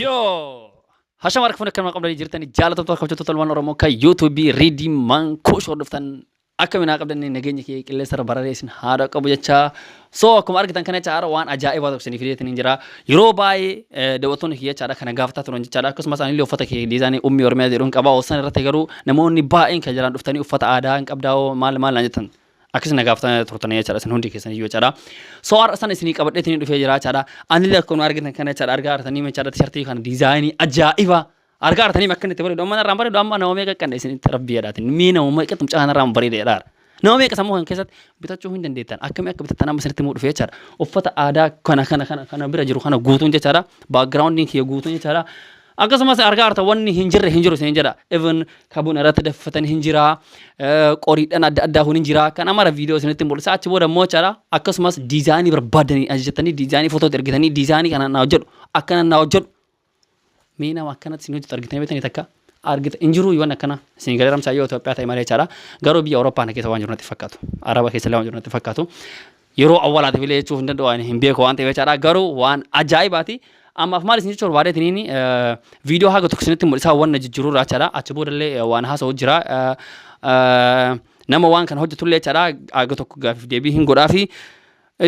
Yoo! Hashama harka fuune akkam qabdanii jirtanii jaalatamtoota kabajamtoota ilmaan Oromoo kan yuutuubii Riidii Mankuush hordoftan akka minaa qabdanii nageenya kee qilleensa irra bararee isin haadha qabu jecha. So akkuma argitan kana jecha waan ajaa'ibaa tokko isinii fideetiin hin jira. Yeroo baay'ee daawwattoonni kiyya jechaadha kana gaafataa turan jechaadha. Akkasumas anillee uffata kiyya diizaanii ummii Oromiyaa jedhuun qaba. Osoo irratti garuu namoonni baay'een kan jalaan dhuftanii uffata aadaa hin qabdaa hoo maal maal naan jettan. Akkas na gaafataa turtan jechaadha isin hundi keessan iyyuu jechaadha. So har'a sana isinii qabadheetiin dhufee jira jechaadha. Anillee akkuma argitan kana jechaadha argaa artanii jechaadha tishartii kana diizaayinii ajaa'ibaa. Argaa artanii akka inni itti bareedu amma narraan bareedu amma nama meeqa qanne isinitti rabbii jedhaatiin mee nama meeqatu mucaa kanarraan bareeda jedhaara. Nama meeqa sammuu kan keessatti bitachuu hin dandeettan akkamii akka bitattan amma isinitti himuu dhufe jechaadha. Uffata aadaa kana kana kana kana bira jiru kana guutuun jechaadha. Baakgiraawundiin kiyya guutuun jechaadha. Akkasumas argaa arta wanni hin jirre hin jiru isiniin jedha. Even kabun irratti daffatan hin jira. Qoriidhaan adda addaa kun hin jira. Kan amara viidiyoo isinitti mul'isa. Achi booda immoo jechaadha. Akkasumas diizaayinii barbaadanii ajajattanii diizaayinii footootti ergitanii diizaayinii kana naa hojjedhu akkana naa hojjedhu. Mee nama akkanatti isin hojjetu argitanii beektanii takka argita hin jiru yoon akkana isin galee ramsaa yoo Itoophiyaa ta'e malee jechaadha. Garuu biyya Awurooppaa kana keessa waan jiru natti fakkaatu. Araba keessa illee waan jiru natti fakkaatu. Yeroo awwaalaatiif illee jechuuf hin danda'u ani hin beeku waan ta'eef jechaadha. Garuu waan ajaa'ibaati. Ammaaf maal isin jechuu barbaadeetiniin viidiyoo haga tokko isinitti mul'isaa wanna jijjiirurraa jechaadha. Achi boodallee waan haasa'u jira. Nama waan kana hojjetullee jechaadha. Haga tokko gaaffiif deebii hin godhaafi.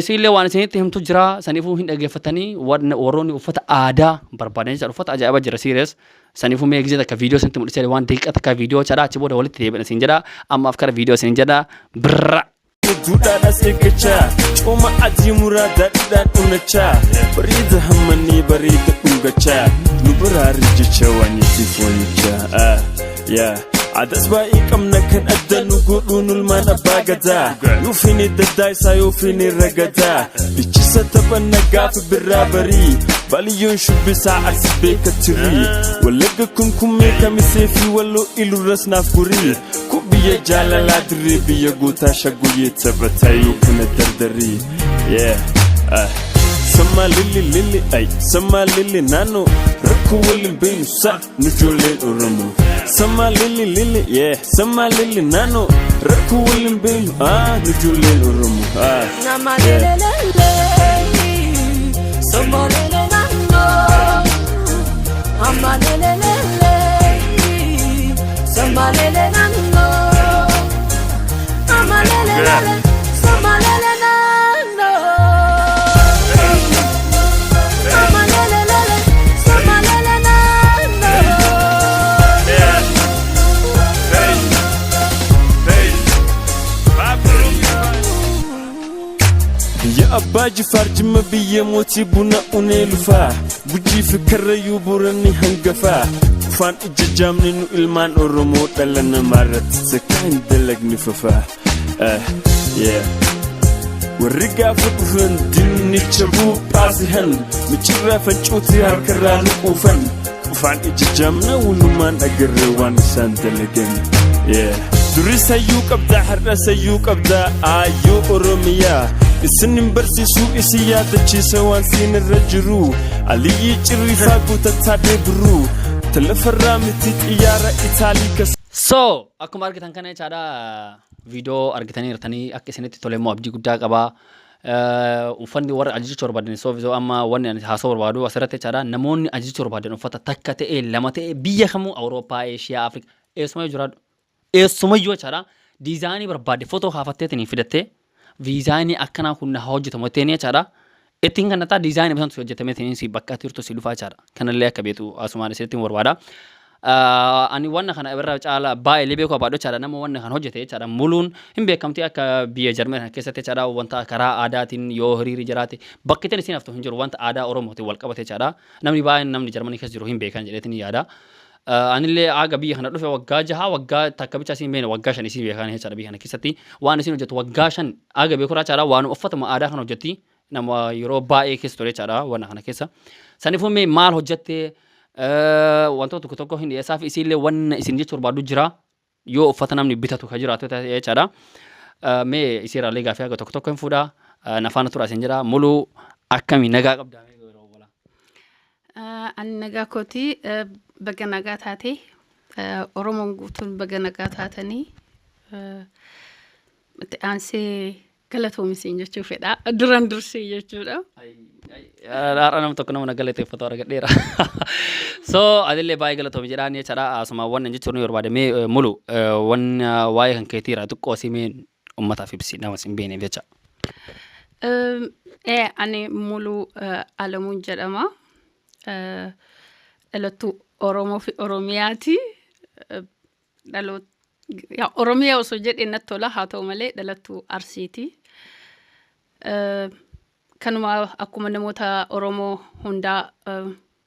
Isiillee waan isinitti himtu jira saniifuu hin dhaggeeffatanii warroonni uffata aadaa barbaadan jechaadha. Uffata ajaa'ibaa jira serious. Saniifuu mee gisee takka viidiyoo isinitti mul'isee waan daqiiqaa takka viidiyoo jechaadha. Achi booda walitti deebi'an isin jedha. Ammaaf kara viidiyoo isin jedha. Birra. Duudhaadhaas eeggachaa cooma adii muraa daadhiidhaan unachaa bareeda hammannee bareeda dhungachaa nu biraa rijicha waan itti foonichaa yaa Adas baay'ee qabna kan adda nu godhuun ulmaan abbaa gadaa Yuufini daddaa isaa yuufini ragadaa Dhichisa taphanna gaafa birraa barii Baliyyoon shubbisaa arsi beeka tirii Wallagga kunkummee kamisee fi walloo ilurras naaf gurii Kun biyya jaalalaa dirree biyya gootaa shaguyyee taphataa yoo kana dardarii Yeah. Ah. Sammaa lilli lilli ay sammaa lilli naannoo rakkoo waliin beenu sa nu ijoolleen Oromoo. Sammaa lilli lilli yeah sammaa lilli naannoo rakkoo waliin beenu ah nu ijoolleen Oromoo. Ah. Nama Yeah. lelelele, sombo lelelano. Ama lelelele, sombo lelelano. Ama lelelele, sombo lelelano. Ama lelelele, sombo lelelano. Biyya abbaa jifaar jimma biyya mootii buna unee lufaa gujii fi karrayyuu boranni hangafaa Ufaan ija jaamne nu ilmaan Oromoo dhala namaarratti takka hin dalagne fafaa. Ah, yeah. Warri gaafa dhufan dinnicha buuphaasihan micirraa fancuutii harkarraa nu quufan Ufaan ija jaamna walumaan agarree waan isaan dalagan. Yeah. Duris hayyuu qabdaa har'as hayyuu qabdaa aayyoo Oromiyaa. Isin hin barsiisuu isin yaadachiisa waan siin irra jiru. Aliyyii cirriifaa guutataa deebiruu. Talafarraa miti xiyyaara Itaalii kas. So akkuma argitan kana jechaadha viidiyoo argitanii jirtanii akka isinitti tole immoo abdii guddaa qaba. Uffanni warra ajajachuu barbaadan soo amma wanni ani haasa'uu barbaadu asirratti jechaadha namoonni ajajachuu barbaadan uffata takka ta'e lama ta'e biyya kamuu Awurooppaa, Eeshiyaa, Afrikaa eessumayyuu jiraadhu eessumayyuu jechaadha diizaayinii barbaadde footoo kaafatteetiin fidattee diizaayinii akkanaa kun na haa hojjetamu jetteen jechaadha. Ittiin kan nattaa diizaayinii bisantu si hojjetameetiin si bakka ati jirtu si dhufaa jechaadha. Kanallee akka beektu asumaan isinitti barbaada. Ani wanna kana irra caala baay'ee beekuu barbaadu jechaadha. Nama wanna kana hojjete jechaadha. Muluun hin beekamti akka biyya Jarmanii kana keessatti jechaadha. Wanta karaa aadaatiin yoo hiriirri jiraate bakki ittiin isin haftu hin jiru wanta aadaa Oromootiin wal qabate jechaadha. Namni baay'een namni Jarmanii keessa jiru hin beekan jedheetiin yaada. Anillee aga biyya kana dhufe waggaa jaha waggaa takka bicha isin beekne waggaa 5 isin beekan jechaadha biyya kana keessatti. Waan isin hojjetu waggaa 5 aga beekurraa jechaadha. Waan uffatuma aadaa kana hojjetti nama yeroo baay'ee keessa ture jechaadha wanna kana keessa. Saniifuu mee maal hojjette wantoota tokko tokko hin dhiyeessaa fi isiillee wanna isin jechuu barbaaddu jira yoo uffata namni bitatu ka jiraatu ta'e jechaadha. Mee isiirraallee gaaffii haga tokko tokko hin fuudha. Na faana tura isin jedha. Muluu akkamii nagaa qabdaa mee yeroo walaa? Ani nagaa kooti, baga nagaa taate. Oromoon guutuun baga nagaa taatanii. Itti aansee galatoomisiin jechuu fedha. Duran dursee jechuudha. Har'a nama tokko nama na galateeffatu argadheera. So adillee baay'ee galatoomi jedhaan jechaadha. Asuma wannan jechuun yoo barbaade, mee Mulu, wanna waa'ee kan keetiira xiqqoo simee uummataaf ibsi, nama sin beekneef jecha. Ani Muluu Alamuun jedhama. Dhalattuu Oromoo fi Oromiyaati. Dhaloot Oromiyaa osoo jedhee natti tola, haa ta'u malee dhalattuu Arsiiti. Kanuma akkuma namoota Oromoo hundaa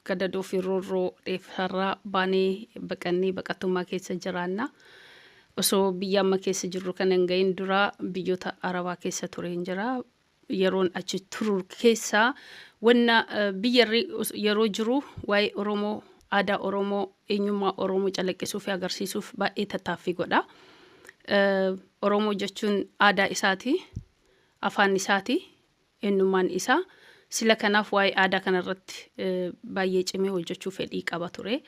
gadadoo fi roorroo dheeffisarraa baanee baqannee baqattummaa keessa jiraanna. Osoo biyya amma keessa jirru kana hin gahin dura biyyoota Arabaa keessa tureen jira. Yeroon achi turu keessa wanna biyya yeroo jiru waa'ee Oromoo, aadaa Oromoo, eenyummaa Oromoo calaqqisuu fi agarsiisuuf baay'ee tattaaffii godha. Oromoo jechuun aadaa isaati, afaan isaati, eenyummaan isaa. Sila kanaaf waa'ee aadaa kanarratti baay'ee cimee hojjechuu fedhii qaba ture.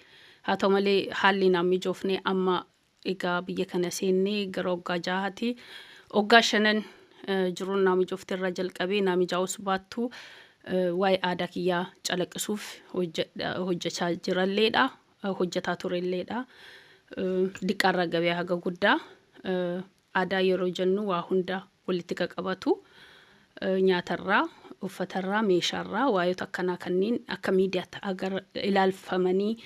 Haa ta'u malee haalli naan mijoofne. Amma egaa biyya kana seennee gara waggaa 6ti. Waggaa 5n jiruun naa mijoofte irraa jalqabee, naa mijaa'us baattu, waa'ee aadaa kiyyaa calaqqisuuf hojjechaa jiralleedha. Hojjetaa turelleedha. Diqqaarraa gabee haga guddaa, aadaa yeroo jennu waa hunda walitti qaqabatu. Nyaatarraa, uffatarraa, meeshaarraa, waayota akkanaa kanneen akka miidiyaatti agar ilaalfamanii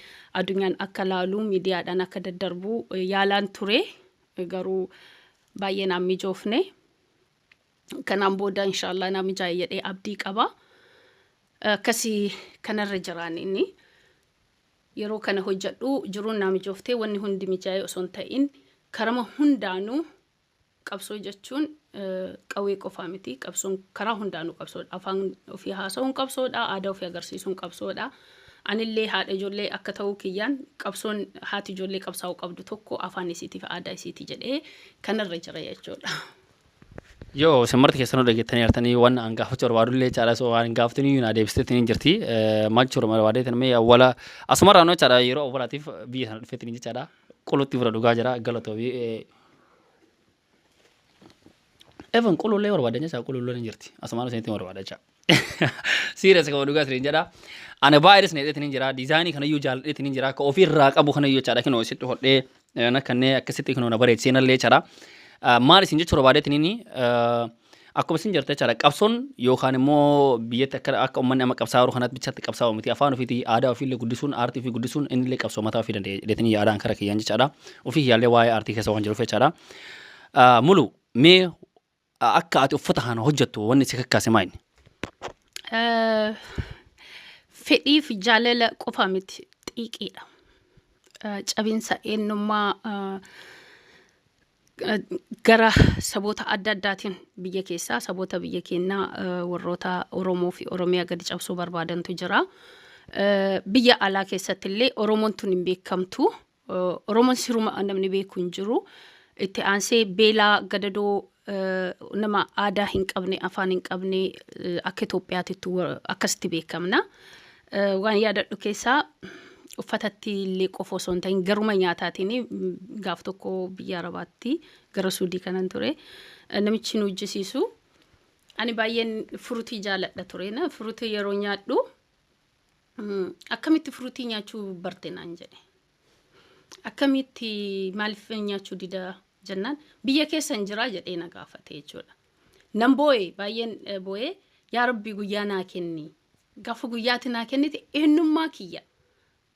addunyaan akka laalu, miidiyaadhaan akka daddarbu yaalaan ture, garuu baay'ee naan mijoofne. Kanaan booda inshaallah naa mijaa'e jedhee abdii qaba. Akkasii kanarra jiraan. Inni yeroo kana hojjedhu jiruun naa mijooftee, wanni hundi mijaa'e osoo hin ta'in, karama hundaanuu qabsoo jechuun qawwee qofaa miti. Qabsoon karaa hundaanuu qabsoodha. Afaan ofii haasa'uun qabsoodha. Aadaa ofii agarsiisuun qabsoodha. Anillee haadha ijoollee akka ta'uu kiyyaan, qabsoon haati ijoollee qabsaa'uu qabdu tokko afaan isiitii fi aadaa isiitii jedhee kanarra jira jechuudha. Yoo isin marti keessanuu dhageettanii artanii, waan an gaafachuu barbaadullee jechaadha. So waan gaafatanii naa deebisteetiin hin jirti. Maal jechuudha barbaadeetiin, mee awwala asumarraa noo jechaadha, yeroo awwalaatiif biyya sana dhufeetiin jechaadha. Qulutti bira dhugaa jira, galatoomi. Even qulullee barbaadan jecha, qulullee ni jirti. Asumaan isinitti barbaada jecha. Serious kama dhugaa isiniin jedha. Ani baay'ee isin jedheetiin hin jira. Diizaayinii kanayyuu jaalladheetiin hin jira. Akka ofirraa qabu kanayyuu jechaadha. Kinoo isitti hodhee kanneen akkasitti kinoo na bareechee nallee jechaadha. Maal isin jechuu barbaadeetiin inni, akkuma isin jirte jechaadha. Qabsoon yookaan immoo biyyatti akka uummanni amma qabsaa'aa jiru kanatti bichatti qabsaa'u miti. Afaan ofiitii, aadaa ofiillee guddisuun, aartii ofii guddisuun innillee qabsoo mataa ofii danda'e jedheetiin yaadaan kara kiyyaan jechaadha. Ofii yaallee waa'ee aartii keessa waan jiruuf jechaadha. Mulu, mee akka ati uffata kana hojjettu wanni si kakkaase maal inni? Fedhii fi jaalala qofa miti, xiiqiidha. Cabinsa eenyummaa gara saboota adda addaatiin biyya keessaa saboota biyya keenyaa, warroota Oromoo fi Oromiyaa gadi cabsuu barbaadantu jira. Biyya alaa keessatti illee Oromoon tun hin beekamtu. Oromoon siruma namni beeku hin jiru. Itti aansee beelaa, gadadoo, nama aadaa hin qabne, afaan hin qabne, akka Itoophiyaatitti akkasitti beekamna. Waan yaadadhu keessaa, uffatatti illee qofa osoo hin ta'in garuma nyaataatiin, gaaf tokko biyya Arabaatti gara Suudii kanan ture. Namichi nu hojjisiisu, ani baay'een furutii jaaladha ture. Na furutii yeroo nyaadhu, "Akkamitti furutii nyaachuu barte?" naan jedhe. "Akkamitti, maaliif nyaachuu dida?" jennaan, "Biyya keessa hin jiraa?" jedhee na gaafate jechuudha. Nan boo'e, baay'een boo'e. "Yaa Rabbi, guyyaa naa kenni. Gaafa guyyaati naa kennite eenyummaa kiyya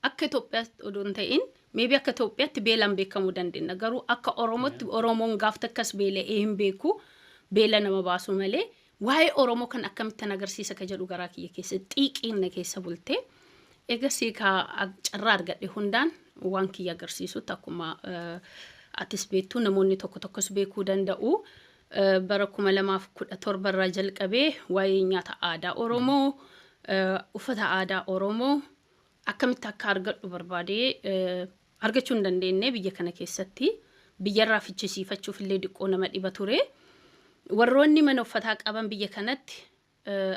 akka Itoophiyaatti odoo hin ta'in, maybe akka Itoophiyaatti beelaan beekamuu dandeenya. Garuu akka Oromootti Oromoon gaaf takkas beela'ee hin beeku, beela nama baasu malee, waa'ee Oromoo kan akkamittan agarsiisa ka jedhu garaa kiyya keessa xiiqiin na keessa bulte. Egasii ka carraa argadhe hundaan waan kiyya agarsiisutti, akkuma atis beektu, namoonni tokko tokkos beekuu danda'u. Bara 2017 irraa jalqabee waa'ee nyaata aadaa Oromoo, uffata aadaa Oromoo akkamitti akka argadhu barbaadee argachuu hin dandeenye biyya kana keessatti. Biyyarraa fichisiifachuuf illee diqqoo nama dhiba ture. Warroonni mana uffataa qaban biyya kanatti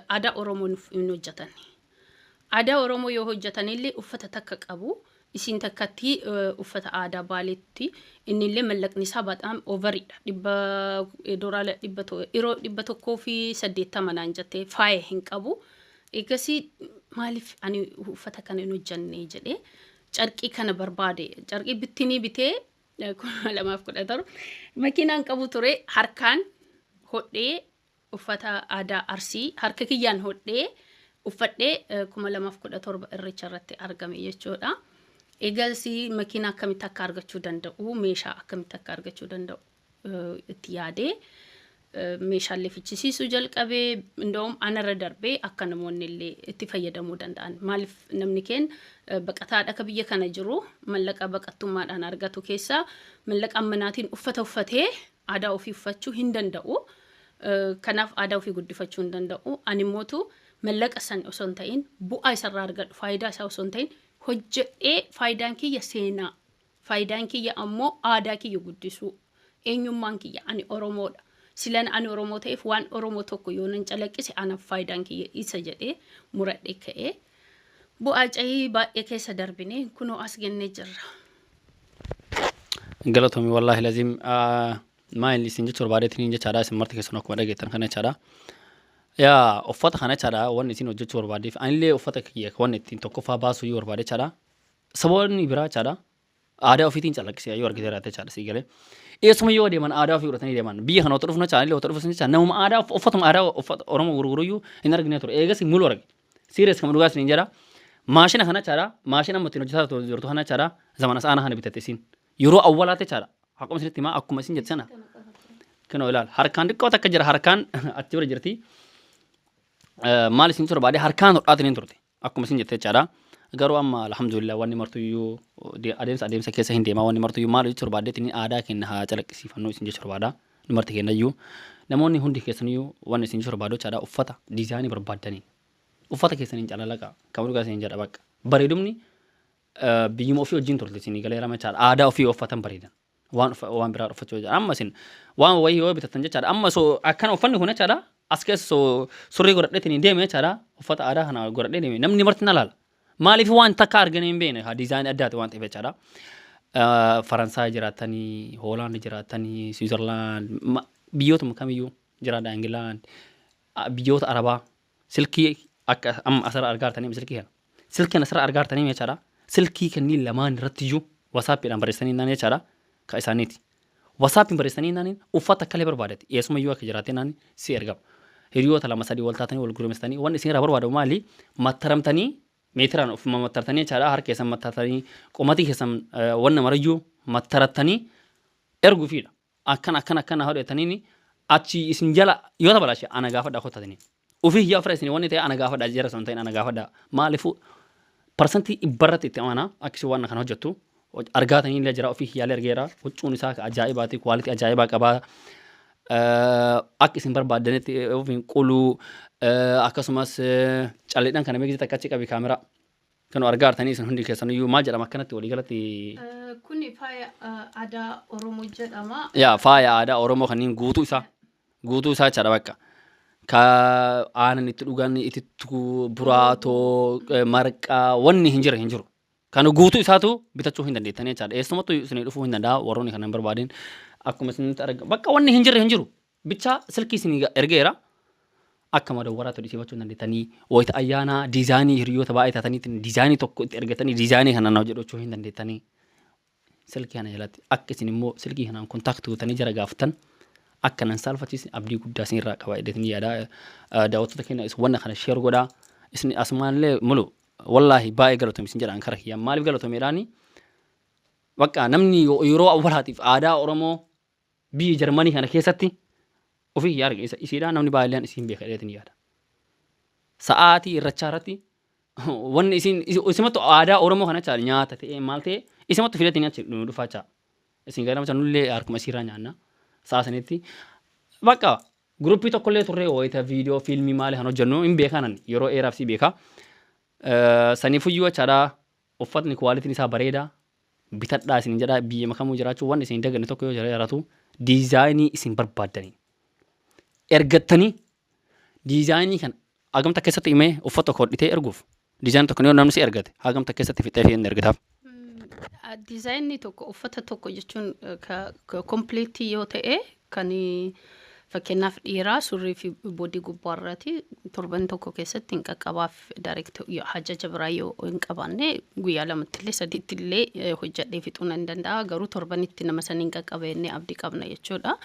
aadaa Oromoo nuuf hin hojjetan. Aadaa Oromoo yoo hojjetanillee uffata takka qabu. Isiin takkatti uffata aadaa Baaleetti innillee mallaqni isaa baay'ee overiidha. 100 doolaara 100 yeroo 180 naan jettee faaya hin qabu. Egasii maaliif ani uffata kana hin hojjenne jedhee carqii kana barbaade, carqii bittinii bitee 2017 makiinaan qabu ture, harkaan hodhee uffata aadaa Arsii harka kiyyaan hodhee uffadhee 2017 Irreecha irratti argame jechuudha. Egasii makiina akkamitti akka argachuu danda'u, meeshaa akkamitti akka argachuu danda'u itti yaadee meeshaalee fichisiisuu jalqabee, inda'uum anarra darbee akka namoonni illee itti fayyadamuu danda'an. Maaliif namni keen baqataadha akka biyya kana jiru mallaqa baqattummaadhaan argatu keessaa mallaqa ammanaatiin uffata uffatee aadaa ofii uffachuu hin danda'u. Kanaaf aadaa ofii guddifachuu hin danda'u. Ani immootu mallaqa san osoo hin ta'in, bu'aa isarraa argadhu, faayidaa isaa osoo hin ta'in, hojjedhee faayidaan kiyya seenaa, faayidaan kiyya ammoo aadaa kiyya guddisuu, eenyummaan kiyya ani Oromoodha. Silan ani Oromoo ta'eef waan Oromoo tokko yoo nan calaqqise anaaf faayidaan kiyya isa jedhee muradhee ka'ee bu'aa cahii baay'ee keessa darbine kunoo as gennee jirra. Galatoomi, wallaahi lazim maal isin jechuu barbaadeetiin jechaadha. Isin marti keessan akkuma dhageettan kana jechaadha. Yaa uffata kana jechaadha, wanni isin hojjechuu barbaadeef anillee uffata kiyya wanni ittiin tokkoffaa baasuu yoo barbaade jechaadha. Saboonni biraa jechaadha aadaa ofiitiin calaqqisee yoo argite jiraate jechaadha, sii galee. Eessuma yoo deeman aadaa ofii fudhatanii deeman. Biyya kana otoo dhufnu jechaadha, anillee otoo dhufnu jechaadha, namuma aadaa uffatuma aadaa uffata Oromoo gurguruyyuu hin argine ture. Eegas mulu arge. Serious kama dhugaa isiniin jedha. Maashina kana jechaadha, maashina amma ittiin hojjetaa jirtu kana jechaadha, zamana sa'aana kana bitatte isiin. Yeroo awwalaatti jechaadha. Akkuma isinitti himaa, akkuma isin jette sana. Kinoo ilaal, harkaan xiqqoo takka jira, harkaan achi bira jirti. Maal isin barbaade, harkaan hodhaatiin hin turte. Akkuma isin jette jechaadha. Garuu amma alhamdulillah wanni martuyyuu adeemsa adeemsa keessa hin deemaa. Wanni martuyyuu maal jechuu barbaadeetiin, aadaa keenya haa calaqqisiifannu isin jechuu barbaada. Nu marti kennayyuu, namoonni hundi keessaniyyuu, wanni isin jechuu barbaadu jechaadha, uffata diizaayinii barbaaddanii uffata keessaniin calalaqa kan dhugaa isin jedha. Bakka bareedumni biyyuma ofii wajjin turte isin galee rama jechaadha. Aadaa ofii uffatan bareedan waan waan biraa uffachuu jechaadha. Amma isin waan wayii yoo bitatan jechaadha, amma so akkana uffanni kun jechaadha, as keessa so surrii godhadheetiin hin deeme jechaadha, uffata aadaa kana godhadhee deeme, namni marti na laala. Maaliif? Waan takka arganii hin beekne haa diizaayinii addaati waan ta'eef jechaadha. Faransaay jiraatanii, Hoolaand jiraatanii, Siwiizerlaand, biyyootuma kamiyyuu jiraadha, Ingilaand, biyyoota Arabaa, silkii akka amma asirra argaa jirtanii silkii kana. Silkii kana asirra argaa jirtanii jechaadha. Silkii kanneen lamaan irratti iyyuu WhatsAppiidhaan barreessanii naan jechaadha ka isaaniiti. WhatsAppiin barreessanii naan uffata akka illee barbaadate eessuma iyyuu akka jiraate naan si ergama. Hiriyoota lama sadii wal taatanii wal gurmeessitanii, wanni isin irraa barbaadamu maali? Mattaramtanii meetiraan ofuma mattartanii jechaadha, harka keessan mattartanii, qomatii keessan wanna marayyuu mattarattanii erguufiidha. Akkana akkana akkana hodhetaniini achi isin jala yoo tabalashe ana gaafadha kottatanii. Ofii hiyyaa ofirra isin wanni ta'e ana gaafadha, jara sun ta'in ana gaafadha. Maaliifuu 100% itti amana akkasii waan kana hojjettu argaatanii illee jira, ofii hiyyaalee argeera. Huccuun isaa ajaa'ibaati, quality ajaa'ibaa qabaa. Akka isin barbaaddanitti ofiin quluu, akkasumas calleedhaan kana beeksisa takka achi qabi kaameraa. Kan argaa jirtanii isin hundi keessaniyyuu maal jedhama akkanatti walii galatti? Kuni faaya aadaa Oromoo jedhama. Yaa faaya aadaa Oromoo kanneen guutuu isaa jechaadha bakka. Ka aanan itti dhugan, itittuu, buraatoo, marqaa, wanni hin jirre hin jiru. Kana guutuu isaatu bitachuu hin dandeettanii jechaadha. Eessumattuu isinii dhufuu hin danda'a warroonni kana hin barbaadin. Akkuma isinitti arga bakka wanni hin jirre hin jiru. Bichaa silkii isinii ergeera. Akka madawwaraatti hojjechiifachuu hin dandeettanii. Wayita ayyaanaa diizaayinii hiriyoota baay'ee taataniitiin diizaayinii tokko itti ergatanii diizaayinii kana na hojjedhachuu hin dandeettanii. Silkii kana jalatti akka isin immoo silkii kanaan contact gootanii jara gaafatan akka nan saalfachiisne abdii guddaa isin irraa qaba jedheetiin yaada. Daawwattoota keenya, isin wanna kana share godhaa. Isin asumaanillee mulu wallaahi baay'ee galatoomi isin jedhaan kara kiyyaa. Maaliif galatoomeedhaani? Bakka namni yeroo awwalaatiif aadaa Oromoo biyya Jarmanii kana keessatti ofii kiyyaa arge isa isiidha, namni baay'een isiin beeka jedheetiin yaada. Sa'aatii irrachaa irratti wanni isin isimattu aadaa Oromoo kana jecha nyaata ta'ee maal ta'ee isimattu fideetiin achi nu dhufaa jecha. Isin gara nama nullee harkuma isiirraa nyaanna. Sa'a sanitti bakka guruppii tokkollee turree wayita viidiyoo fiilmii maali kan hojjennu hin beekanan, yeroo dheeraaf si beeka. Saniifuyyuu jechaadha, uffatni qualityn isaa bareeda, bitadhaa isin jedha. Biyya kamuu jiraachuu wanni isin hin daganne tokko yoo jiraatu, diizaayinii isin barbaaddanii ergattanii diizaayinii kana agamta keessatti himee uffata tokko hodhitee erguuf Design tokko yoo namni si ergate hagam takka keessatti fixee fi inni ergitaaf? Designni tokko, uffata tokko jechuun complete yoo ta'e, kan fakkeenyaaf dhiiraa surrii fi body gubbaarraati, torban tokko keessatti hin qaqqabaaf. Direct hajaja biraa yoo hin qabaanne guyyaa lamatti illee sadiitti illee hojjedhee fixuu nan danda'a, garuu torbanitti nama san hin qaqqaba jennee abdii qabna jechuudha.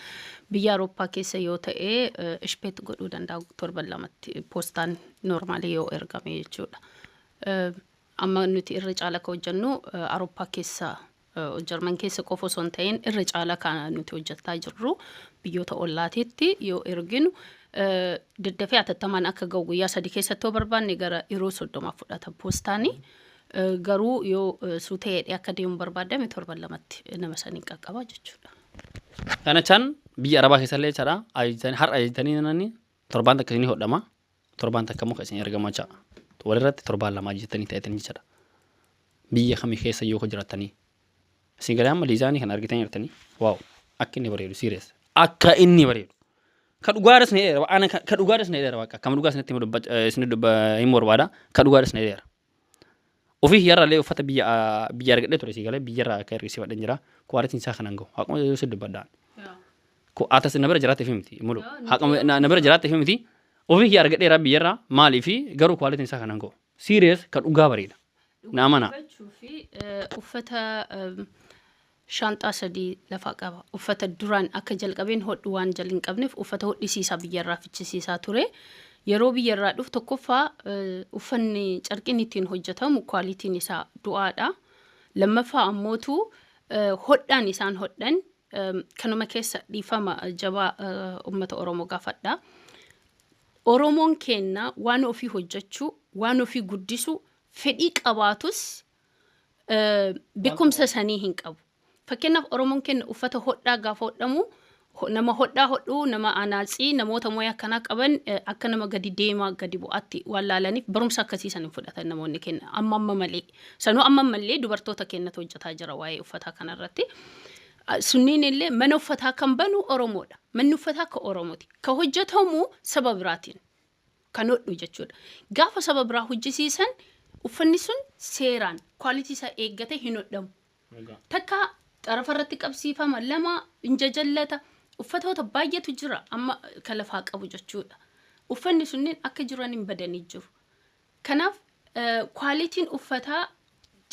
Biyya Awurooppaa keessa yoo ta'e spät godhuu danda'a, torban 2tti poostaan normal yoo ergame jechuudha. Amma nuti irra caala ka hojjennu Awurooppaa keessa, Jarman keessa qofa osoo hin ta'in, irra caala kan nuti hojjetaa jirru biyyoota ollaatiitti yoo erginu daddafee hatattamaan akka ga'u guyyaa 3 keessatti yoo barbaanne gara yeroo 30 fudhata poostaanii. Garuu yoo suutee akka deemu barbaadame torban 2tti nama saniin qaqqaba jechuudha. Kana jechaan biyya Arabaa keessallee jechaadha. Har'a ajajatanii nani torbaan takka isinii hodhama. Torbaan takka immoo kan isin ergama jecha. Walirratti torbaan 2 ajajatanii ta'etanii jechaadha. Biyya kamii keessa yoo jiraatanii. Isin galee amma design kana argitanii jirtanii. Wow, akka inni bareedu, serious. Akka inni bareedu. Ka dhugaadhas ni dheera. Ana ka dhugaadhas ni dheera, bakka. Akkama dhugaa isinitti himu isin dubba himu barbaada. Ka dhugaadhas ni dheera. Ofii hiyyarraallee uffata biyya argadhee ture, si galee biyyarraa akka ergisiifadheen jira. Qualityn isaa kanan gahu. Haquma yoo si dubbadhaan. Atas na bira jiraatte fi miti mulu. Haquma na bira jiraatte fi miti. Ofii kiyya argadheera biyyarraa, maalii fi garuu qualityn isaa kanan gahu. Serious, ka dhugaa bareeda. Na amana. Dubbachuu fi uffata shaanxaa 3 lafaa qaba. Uffata duraan akka jalqabeen hodhu waan jala hin qabneef uffata hodhisiisaa biyyarraa fichisiisaa ture. Yeroo biyyarraa dhufu tokkoffaa uffanni carqiin ittiin hojjetamu qualityn isaa du'aadha. Lammaffaa ammootu hodhaan isaan hodhan kanuma keessa dhiifama jabaa uummata Oromoo gaafadha. Oromoon keenna waan ofii hojjechuu, waan ofii guddisuu fedhii qabaatus beekumsa sanii hin qabu. Fakkeenyaaf Oromoon keenya uffata hodhaa gaafa hodhamu nama hodhaa hodhuu, nama anaatsii, namoota mo'ee akkanaa qaban akka nama gadi deemaa gadi bu'aatti waan laalaniif barumsa akkasii san hin fudhatan namoonni keenya amma amma malee. Sanuu amma ammallee dubartoota keenyatu hojjetaa jira waa'ee uffataa kanarratti. Sunniin illee mana uffataa kan banu Oromoodha. Manni uffataa akka Oromooti. Ka hojjetamu saba biraatiin kan hodhu jechuudha. Gaafa saba biraa hojjisiisan uffanni sun seeraan quality isaa eeggatee hin hodhamu. Takka xarafa irratti qabsiifama, lama hin jajallata. Uffatoota baay'eetu jira amma kan lafaa qabu jechuudha. Uffanni sunniin akka jiran hin badanii jiru. Kanaaf qualityn uffataa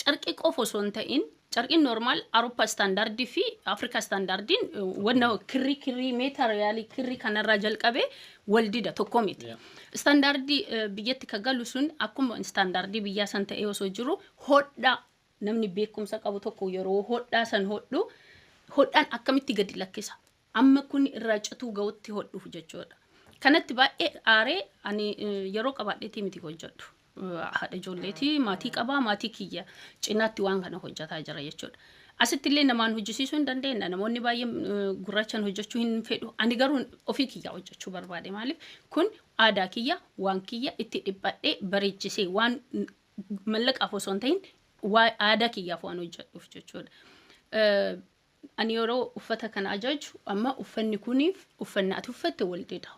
carqii qofa osoo hin ta'in, carqiin normal Awurooppaa standard fi Afrikaa standardiin wanna kirrii kirrii material kirrii kanarraa jalqabee wal dida, tokko miti. Standard biyyatti ka galu sun akkuma standard biyyaa san ta'ee osoo jiru, hodhaa namni beekumsa qabu tokko yeroo hodhaa san hodhu hodhaan akkamitti gadi lakkisa. Amma kun irraa cituu ga'utti hodhuuf jechuudha. Kanatti baay'ee aaree ani yeroo qabaadheetii miti hojjedhu. Haadha ijoolleetii, maatii qabaa, maatii kiyya cinaatti waan kana hojjetaa jira jechuudha. Asitti illee namaan hojjisiisuu hin dandeenya. Namoonni baay'een gurraachaan hojjechuu hin fedhu. Ani garuu ofii kiyya hojjechuu barbaade. Maaliif? Kun aadaa kiyya, waan kiyya itti dhiphadhee bareechisee, waan mallaqaaf osoo hin ta'in aadaa kiyyaaf waan hojjedhuuf jechuudha. Ani yeroo uffata kana ajaju amma uffanni kuniif uffanni ati uffatte wal dida.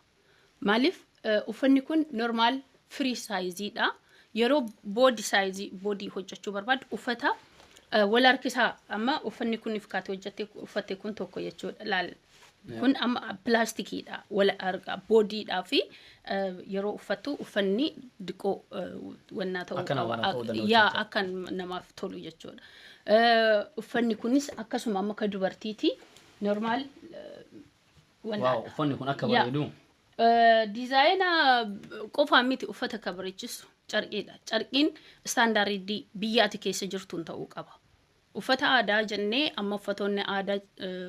Maaliif? Uffanni kun normal free sizeiidha. Yeroo body size body hojjechuu barbaadu uffata wal harkisaa. Amma uffanni kuniif kaate hojjette uffatte kun tokko jechuudha. Laal, kun amma pilaastikiidha wal argaa bodydhaa fi yeroo uffattu uffanni diqoo wannaa ta'uu Akka qaba. namaaf ta'uu danda'u Yaa, jechuudha. akka namaaf tolu jechuudha. Uffanni kunis akkasuma amma akka dubartiiti normal Wow, wannaadha. uffanni kun akka Yaa. bareedu. Design qofaan miti uffata ka bareechisu, carqiidha. Carqiin standard biyya ati keessa jirtuun ta'uu qaba. Uffata aadaa jennee amma uffatoonni aadaa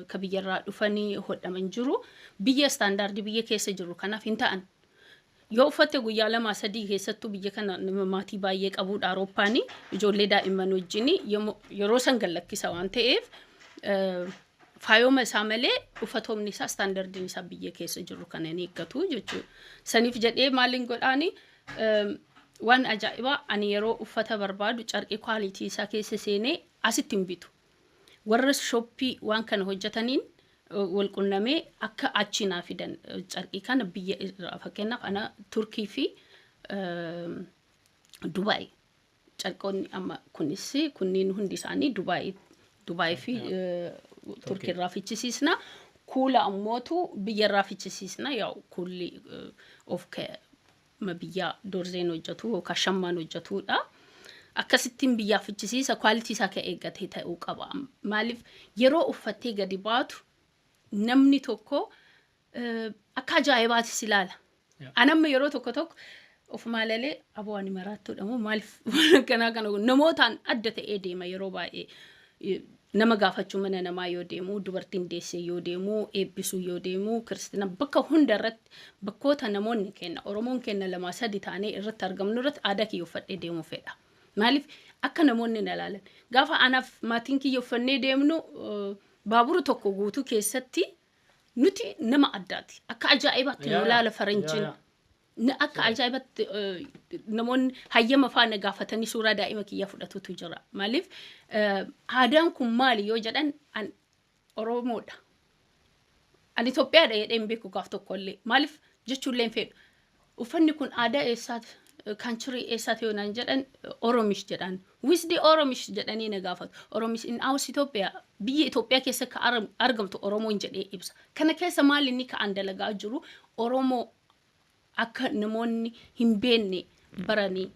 ka biyyarraa dhufanii hodhaman jiru. Biyya standard biyya keessa jiru kanaaf hin ta'an. Yoo uffatte guyyaa 2 3 keessattuu biyya kana nama maatii baay'ee qabuudha Awurooppaanii, ijoollee daa'imman wajjin yeroo san gallakkisa waan ta'eef faayoma isaa malee uffatoomni isaa standardiin isaa biyya keessa jiru kana hin eeggatu jechuudha. Saniif jedhee maaliin godhaani, waan ajaa'ibaa, ani yeroo uffata barbaadu carqii quality isaa keessa seenee asitti hin bitu. Warra shop waan kana hojjetaniin wal qunnamee akka achi naa fidan carqii kana biyya irraa, fakkeenyaaf ana Turkii fi Dubaay. Carqoonni amma kunis kunniin hundi isaanii Dubaayii fi Turkiirraa fichisiisna. Kuula ammootu biyyarraa fichisiisna. Yaa'u kuulli of biyyaa doorzeen hojjetu yookaan shammaan hojjetudha. Akkasittiin biyyaa fichisiisa, quality isaa kan eeggate ta'uu qaba. Maaliif, yeroo uffattee gadi baatu namni tokko akka ajaa'ibaatti si ilaala. Anamma yeroo tokko tokko ofumaa lalee, aboo ani maraattuudha moo, maaliif waan akkanaa kana namootaan adda ta'ee deema? Yeroo baay'ee nama gaafachuu mana namaa yoo deemu, dubartiin deessee yoo deemu, eebbisuu yoo deemu, kiristina, bakka hunda irratti, bakkoota namoonni kenna, Oromoon kenna lamaa sadi taanee irratti argamnu irratti aadaa kiyya uffadhee deemuu fedha. Maaliif, akka namoonni na ilaalan, gaafa anaaf maatiin kiyya uffannee deemnu baabura tokko guutuu keessatti nuti nama addaati. Akka ajaa'ibaatti nu ilaala faranjiin. Akka ajaa'ibatti namoonni hayyama faana gaafatanii suuraa daa'ima kiyyaa fudhatutu jira. Maaliif, aadaan kun maali yoo jedhan, an Oromoodha. Ani Itoophiyaadha jedhee hin beeku gaaf tokkollee. Maaliif jechuullee hin fedhu. Uffanni kun aadaa eessaati? Country eessaati yoo naan jedhan, Oromish jedhan. With the Oromish jedhanii na gaafatu. Oromish in house Itoophiyaa, biyya Itoophiyaa keessa ka argamtu Oromoon jedhee ibsa. Kana keessa maali inni ka'an dalagaa jiru? Oromoo akka namoonni hin beekne baranii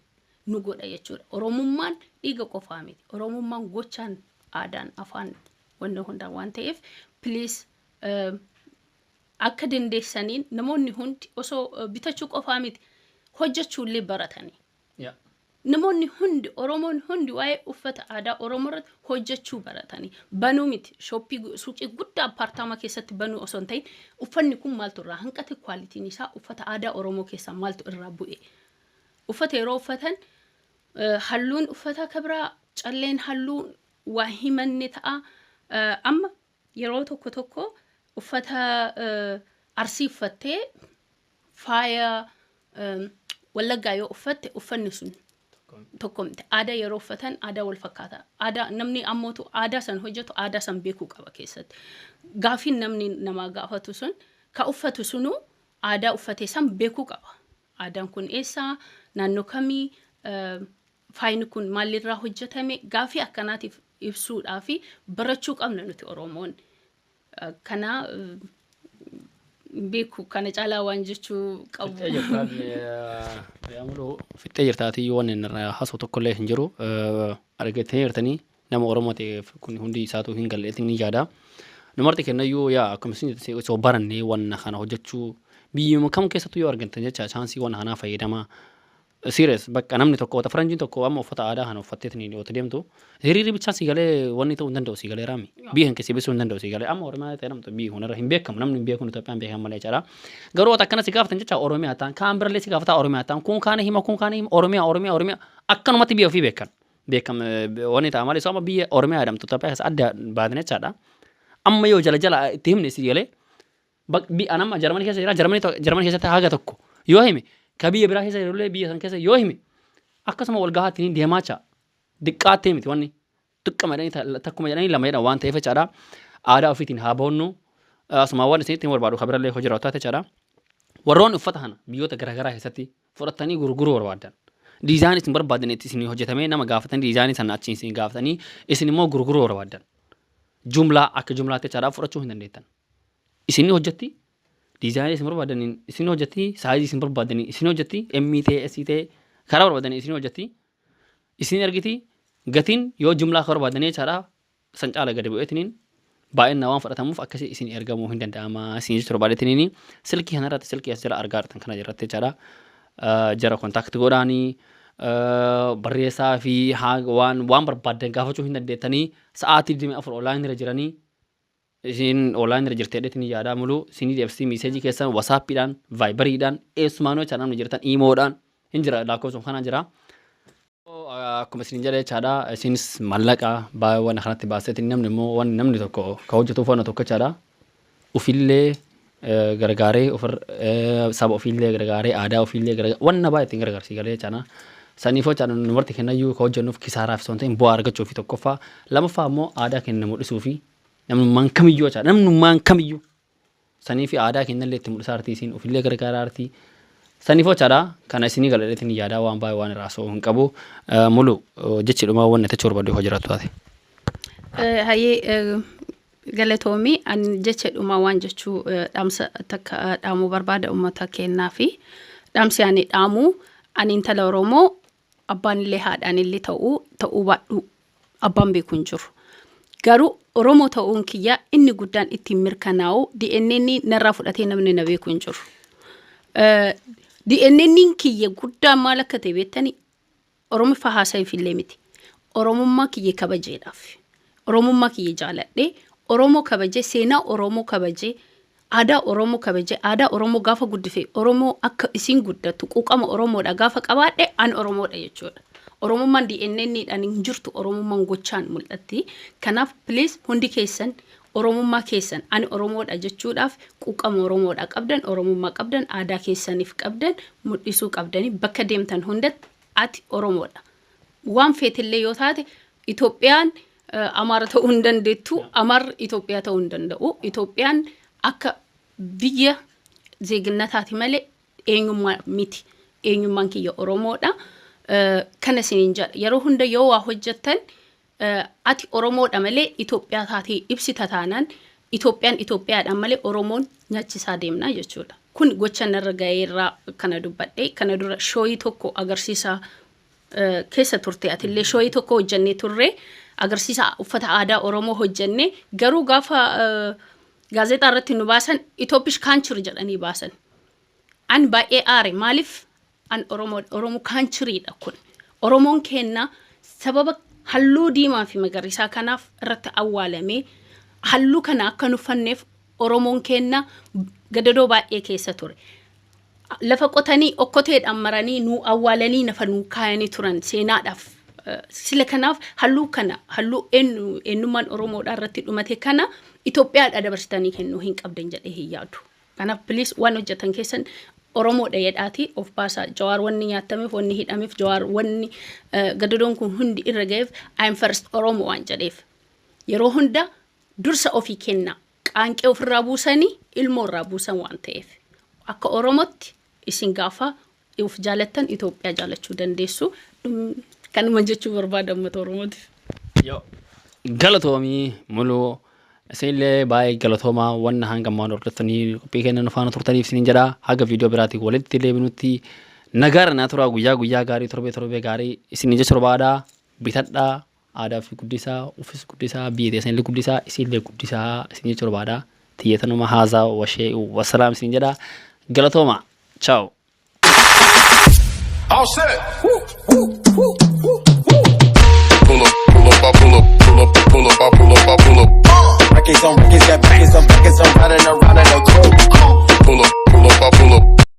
nu godha jechuudha. Oromummaan dhiiga qofaa miti. Oromummaan gochaan, aadaan, afaan, wanna hundaan waan ta'eef, please, akka dandeessaniin namoonni hundi osoo bitachuu qofaa miti, hojjechuullee baratanii. Namoonni hundi, Oromoon hundi waa'ee uffata aadaa Oromoo irratti hojjechuu baratanii banuu miti, shop suuqii guddaa apartment keessatti banuu osoo hin ta'in, uffanni kun maaltu irraa hanqate, qualityn isaa uffata aadaa Oromoo keessaa maaltu irraa bu'e, uffata yeroo uffatan halluun uffata kabiraa, calleen halluu waa himanne ta'a. Amma yeroo tokko tokko uffata Arsii uffattee faaya Wallaggaa yoo uffatte, uffanni sun tokko miti. Aadaa yeroo uffatan aadaa wal fakkaata. Aadaa namni ammootu aadaa san hojjetu aadaa san beekuu qaba keessatti. Gaafiin namni namaa gaafatu sun, ka uffatu sunuu aadaa uffate san beekuu qaba. Aadaan kun eessaa, naannoo kamii, faayini kun maalirraa hojjetame, gaafii akkanaatiif ibsuudhaa fi barachuu qabna nuti Oromoon. Kana beeku, kana caalaa waan jechuu qabu. Fixxee jirtaatii, waan inni irraa haasa'u tokkollee hin jiru. Argatee jirtanii, nama Oromoo ta'eef kun hundi isaatu hin galleetti ni yaada. Namarti kennayyuu yaa akkuma isin osoo barannee wanna kana hojjechuu, biyyuma kam keessattuu yoo argattan jecha chance wanna kanaa fayyadamaa. Serious, bakka namni tokko wata faranjiin tokko amma uffata aadaa kana uffatteetiin yoo deemtu, hiriirri bichaan si galee wanni ta'uu hin danda'u, si galee raami. Biyya kan keessi ibsuu hin danda'u, si galee. Amma Oromiyaa ta'e namtu biyyi kun irra hin beekamu, namni hin beeku, Itoophiyaan beekamu malee jechaadha. Garuu wata akkana si gaafatan jecha Oromiyaa ta'an, kaan birallee si gaafataa Oromiyaa ta'an, kun kaana hima, kun kaana hima, Oromiyaa, Oromiyaa, Oromiyaa, akkanumatti biyya ofii beekan. Beekam wanni ta'a malee, amma biyya Oromiyaa jedhamtu Itoophiyaa keessa adda baatan jechaadha. Amma yoo jala jala itti himne, si galee, anamma Jarmanii keessa jira, Jarmanii keessatti haga tokko yoo hime, ka biyya biraa keessa jirullee biyya san keessa yoo hime, akkasuma wal gahaa ittiin deemaa jecha. Diqqaattee miti, wanni xiqqama jedhanii takkuma jedhanii lama jedhan waan ta'eef jechaadha. Aadaa ofiitiin haa boonnu. Asuma waan isinitti hin barbaadu kabirallee hojii raawwataa jechaadha. Warroonni uffata kana biyyoota garaagaraa keessatti fudhatanii gurguruu barbaadan, design isin barbaadan itti isin hojjetamee, nama gaafatanii, design sana achi isin gaafatanii, isin immoo gurguruu barbaadan, jumlaa akka jumlaatti jechaadha fudhachuu hin dandeettan. Isin hojjetti, design isin barbaadaniin isin hojjetti, size isin barbaadaniin isin hojjetti, M ta'e, S ta'e, karaa barbaadaniin isin hojjetti. Isin ergiti, gatiin yoo jumlaa akka barbaadanii jechaadha san caala gadi bu'eetiniin baay'inaan waan fudhatamuuf akkasii isin ergamuu hin danda'ama isin jechuu barbaadeetiniin, silkii kanarratti, silkii as jala argaa jirtan kana irratti jechaadha. Jara contact godhaanii barreessaa fi waan barbaadan gaafachuu hin dandeettanii. Sa'aatii 24 online irra jiranii, isin online irra jirtee dheetiin yaadaa muluu isinii deebisii message keessan WhatsAppiidhaan, Viberiidhaan, eessumaanuu jecha namni jirtan, imoodhaan hin jira, lakkoofsuma kanaan jira. Akkuma isin jedhe jechaadha, isinis mallaqa baay'ee waan kanatti baaseetiin, namni immoo waan namni tokko ka hojjetuuf waan tokko jechaadha. Ufillee gargaaree, saba ofiillee gargaaree, aadaa ofiillee gargaaree, wanna baay'ee ittiin gargaarsii galee jechaadha. Saniif jechaadha, numarti kennayyuu ka hojjennuuf kisaaraaf osoo hin ta'in bu'aa argachuu fi tokkoffaa, lamaffaa immoo aadaa keenya mul'isuu fi namnummaan kamiyyuu jechaadha, namnummaan kamiyyuu sanii fi aadaa keenyallee itti mul'isaa artii, isiin ofillee gargaaraa artii. Saniif jechaadha kana isinii galadheetiin yaadaa waan baay'ee waan irraa haasa'uu hin qabu. Mulu jechi dhumaa wanni ati barbaaddu yoo jiraattu taate. Hayyee, galatoomii. Ani jecha dhumaa waan jechuu dhaamsa takka dhaamuu barbaada uummata kennaa fi dhaamsi ani dhaamu, ani intala Oromoo abbaan illee haadhaan illee ta'uu baadhu abbaan beeku hin jiru. Garuu Oromoo ta'uun kiyya inni guddaan ittiin mirkanaa'u DNA narraa fudhatee namni na beeku hin jiru. DNA kiyya guddaan maal akka ta'e beektanii? Oromiffa haasa'iif illee miti. Oromummaa kiyya kabajeedhaaf. Oromummaa kiyya jaaladhee, Oromoo kabajee, seenaa Oromoo kabajee, aadaa Oromoo kabajee, aadaa Oromoo gaafa guddife, Oromoo akka isiin guddattu quuqama Oromoodha gaafa qabaadhe, an Oromoodha jechuudha. Oromummaan DNA dhaan hin jirtu, Oromummaan gochaan mul'atti. Kanaaf please, hundi keessan Oromummaa keessan ani Oromoodha jechuudhaaf quuqama Oromoodha qabdan, Oromummaa qabdan, aadaa keessaniif qabdan mul'isuu qabdanii bakka deemtan hundatti ati Oromoodha. Waan feetillee yoo taate Itoophiyaan Amaara ta'uu hin dandeettu, Amaarri Itoophiyaa ta'uu hin danda'u. Itoophiyaan akka biyya zeeginnataati malee eenyummaa miti. Eenyummaan kiyya Oromoodha. Kana isiniin jedha. Yeroo hunda yoo waa hojjettan ati Oromoodha malee Itoophiyaa taatee ibsita taanaan Itoophiyaan Itoophiyaadhaan malee Oromoon nyaachisaa deemna jechuudha. Kun gocha narra ga'eerraa kana dubbadhe. Kana dura show tokko agarsiisa keessa turte, atillee show tokko hojjennee turre, agarsiisa uffata aadaa Oromoo hojjenne. Garuu gaafa gaazexaa irratti nu baasan Ethiopish culture jedhanii baasan. An baay'ee aare. Maaliif? An Oromoo, Oromoo cultureiidha kun. Oromoon kenna sababa halluu diimaa fi magariisaa kanaaf irratti awwaalamee halluu kana akka nu uffanneef Oromoon kenna gadadoo baay'ee keessa ture. Lafa qotanii okkoteedhaan maranii nu awwaalanii nafa nu kaayanii turan seenaadhaaf. Sila kanaaf halluu kana, halluu eenyummaan Oromoodhaa irratti dhumate kana Itoophiyaadha dabarsitanii kennuu hin qabdan jedhee hin yaadu. Kanaaf please, waan hojjetan keessan Oromoodha jedhaatii of baasaa. Jawaar wanni nyaatameef, wanni hidhameef, Jawaar wanni gadadoon kun hundi irra ga'eef I am first Oromoo waan jedheef. Yeroo hunda dursa ofii kenna. Qaanqee ofirraa buusanii ilmoo irraa buusan waan ta'eef. Akka Oromootti isin gaafa of jaalattan Itoophiyaa jaalachuu dandeessu. Kanuma jechuu barbaada uummata Oromootiif. Yoo galatoomii Muluu, isinillee baay'ee galatoomaa wanna hanga ammaan hordoftanii qophii kennan faana turtaniif isiniin jedha. Haga viidiyoo biraatiin walitti deebinutti nagaara naa turaa. Guyyaa guyyaa gaarii, torbee torbee gaarii isinii jecha barbaada. Bitadhaa, aadaa fi guddisaa, uffis guddisaa, biyya teessanillee guddisaa, isinillee guddisaa isin jecha barbaada. Xiyyeetanuma haazaa washee wasalaam isin jedha. Galatooma, ciao. All set. Woo, woo, woo, woo, woo. Pull up, pull up, I pull up, pull up, pull up, I pull up, I pull up. Records on records, got records on records, I'm riding around in a coupe.